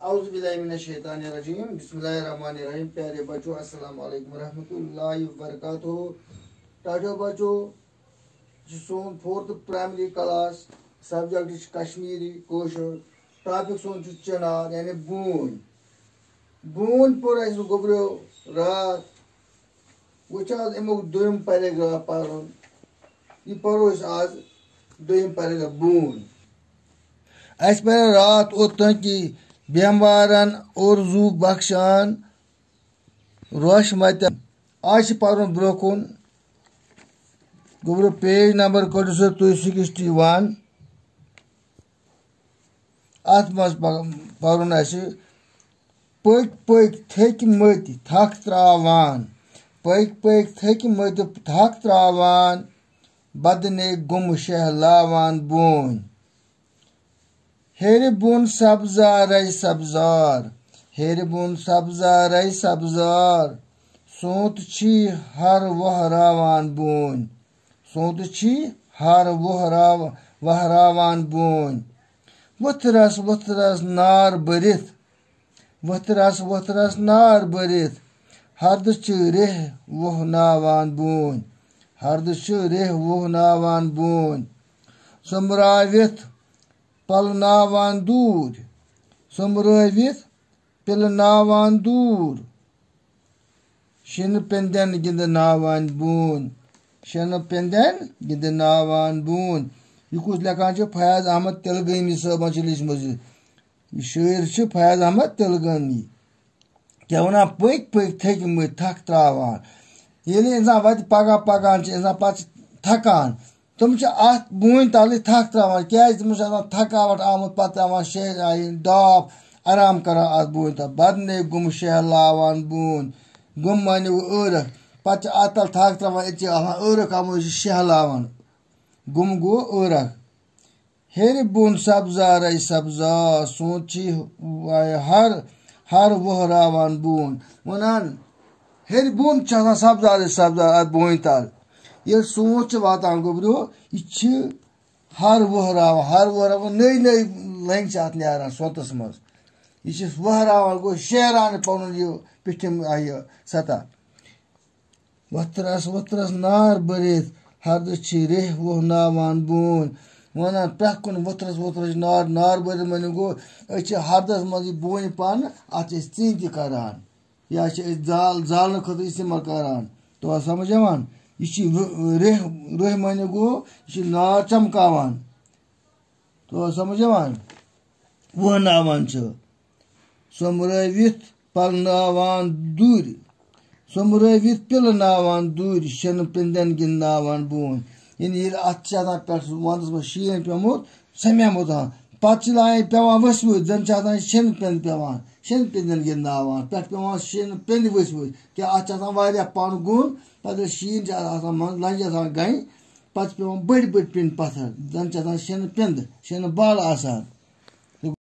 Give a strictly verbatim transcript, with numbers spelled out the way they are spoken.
اعوذ باللہ من الشیطان الرجیم، بسم اللہ الرحمن الرحیم۔ پیارے بچو، السلام علیکم ورحمۃ اللہ وبرکاتہ۔ ٹاٹھو بچو، یہِ چھُ سون فورتھ پرائمری کلاس، سبجیکٹ چھُ کشمیری کٲشُر، ٹاپک سون چھُ چنار یعنی بوٗنۍ۔ بوٗنۍ پوٚر اَسہِ گوٚبریو راتھ۔ وۄنۍ چھُ آز اَمیُک دوٚیِم پیراگراف پَرُن۔ یہِ پَرو أسۍ آز دوٚیِم پیراگراف، بوٗنۍ۔ اَسہِ پَرِ راتھ اوٚتام کہِ بیمارَن اورزوٗ بخشان روش مَتٮ۪ن۔ آز چھِ پَرُن برٛونٛہہ کُن۔ گوٚبرو، پیج نمبر کٔڑِو سا تُہۍ، سِکِسٹی وَن۔ اَتھ منٛز پَ-، پَرُن اَسہِ، پٔکۍ پٔکۍ تھٔکۍ مٔتۍ تھَکھ ترٛاوان، پٔکۍ پٔکۍ تھٔکۍ مٔتۍ تھَکھ ترٛاوان، بدنے گُم شہلاوان بوٗنۍ۔ ہیٚرِ بۄن سبزارے سبزار، ہیٚرِ بۄن سبزارے سبزار، سونٛتہٕ چھی ہر وۄہراوان بوٗنۍ۔ سونٛتہٕ چھی ہر وۄہراو-، وۄہراوان بوٗنۍ۔ وۄتھرس وۄتھرس نار بٔرِتھ، وۄتھرس وۄتھرس نار بٔرِتھ، ہردٕ چھِ ریٚہہ وۄہناوان بوٗنۍ۔ ہردٕ چھِ ریٚہہ وۄہناوان بوٗنۍ۔ سوٚمبراوِتھ پلناوان دوٗرۍ، سوٚمبرٲوِتھ پِلناوان دوٗر۔ شِنہٕ پٮ۪ندٮ۪ن گِنٛدناوان بوٗنۍ، شِنہٕ پٮ۪ندٮ۪ن گِنٛدناوان بوٗنۍ۔ یہِ کُس لیکھان چھُ؟ فیاض احمد تِلگٲمی صٲبَن چھِ لیٖچھمٕژ یہِ۔ یہِ شٲعر چھُ فیاض احمد تِلگٲمی۔ کیٛاہ وَنان، پٔکۍ پٔکۍ تھٔکۍ مٔتۍ تھَکھ ترٛاوان۔ ییٚلہِ اِنسان وَتہِ پَکان پَکان چھِ اِنسان، پَتہٕ چھِ تھَکان۔ تِم چھِ اَتھ بوٗنۍ تَلٕے تھَکھ ترٛاوان۔ کیٛازِ؟ تِمَن چھُ آسان تھَکاوَٹ آمُت، پَتہٕ ترٛاوان شیٚیہِ آیہِ ڈاپھ، آرام کَران اَتھ بوٗنۍ تَل۔ بدنے گُم شہلاوان بوٗنۍ۔ گُم معنی گوٚو عٲرَق۔ پَتہٕ چھِ اَتھ تَل تھَکھ ترٛاوان، أتی چھِ آسان عٲرَق آمُت، یہِ چھِ شہلاوان۔ گُم گوٚو عٲرَق۔ ہیٚرِ بۄن سبزارے سبزار، سونٛتہٕ چھی ہر، ہر وۄہراوان بوٗنۍ۔ وَنان، ہیٚرِ بۄن چھِ آسان سبزارے سبزار اَتھ بوٗنۍ تَل۔ ییٚلہِ سونٛتھ چھُ واتان گوٚبریو، یہِ چھِ ہر وۄہراوان، ہر وۄہراوان، نٔے نٔے لنٛگۍ چھِ اَتھ نیران سونٛتَس منٛز۔ یہِ چھِ وۄہراوان، گوٚو شیران پَنُن یہِ پیٚٹھِم، آ، یہِ سطح۔ وۄتھرَس وۄتھرَس نار بٔرِتھ، ہردٕ چھِ ریٚہہ وۄہناوان بوٗنۍ۔ وَنان پرٛٮ۪تھ کُنہِ وۄتھرَس وۄتھرَس چھِ نار، نار بٔرِتھ معنی گوٚو، أسۍ چھِ ہردَس منٛز یہِ بوٗنۍ پانہٕ، اَتھ چھِ أسۍ ژیٖنۍ تہِ کَران۔ یا چھِ أسۍ زال، زالنہٕ خٲطرٕ استعمال کَران۔ توٚر سَمٕجھ یِوان؟ یہِ چھِ وِ-، ریٚہہ، ریٚہہ معنی گوٚو، یہِ چھِ نار چَمکاوان۔ توٚر سَمٕجھ یِوان؟ وۄہناوان چھِ۔ سوٚمبرٲوِتھ پَلناوان دوٗرِ، سوٚمبرٲوِتھ پِلناوان دوٗرِ، شِنہٕ پِندٮ۪ن گِنٛدناوان بوٗنۍ۔ یعنی ییٚلہِ اَتھ چھِ آسان پٮ۪ٹھ وَنٛدَس منٛز شیٖن پیوٚمُت، سَمیومُت آسان، پَتہٕ چھِ لاگان پٮ۪وان ؤسۍ ؤسۍ، زَن چھِ آسان شِنہٕ پِند پٮ۪وان، شِنہٕ پِندٮ۪ن گِنٛدناوان، پٮ۪ٹھ پٮ۪وان شِنہٕ پِندِ ؤسۍ ؤسۍ۔ کیٛاہ اَتھ چھِ آسان واریاہ پَن گوٚن، پَتہٕ ییٚلہِ شیٖن چھِ آسان منٛز، لَنٛجہِ آسان گَنہِ، پَتہٕ چھِ پٮ۪وان بٔڑۍ بٔڑۍ پِنٛڈۍ پَتھر، زَن چھِ آسان شِنہٕ پِندٕ، شِنہٕ بَل آسان۔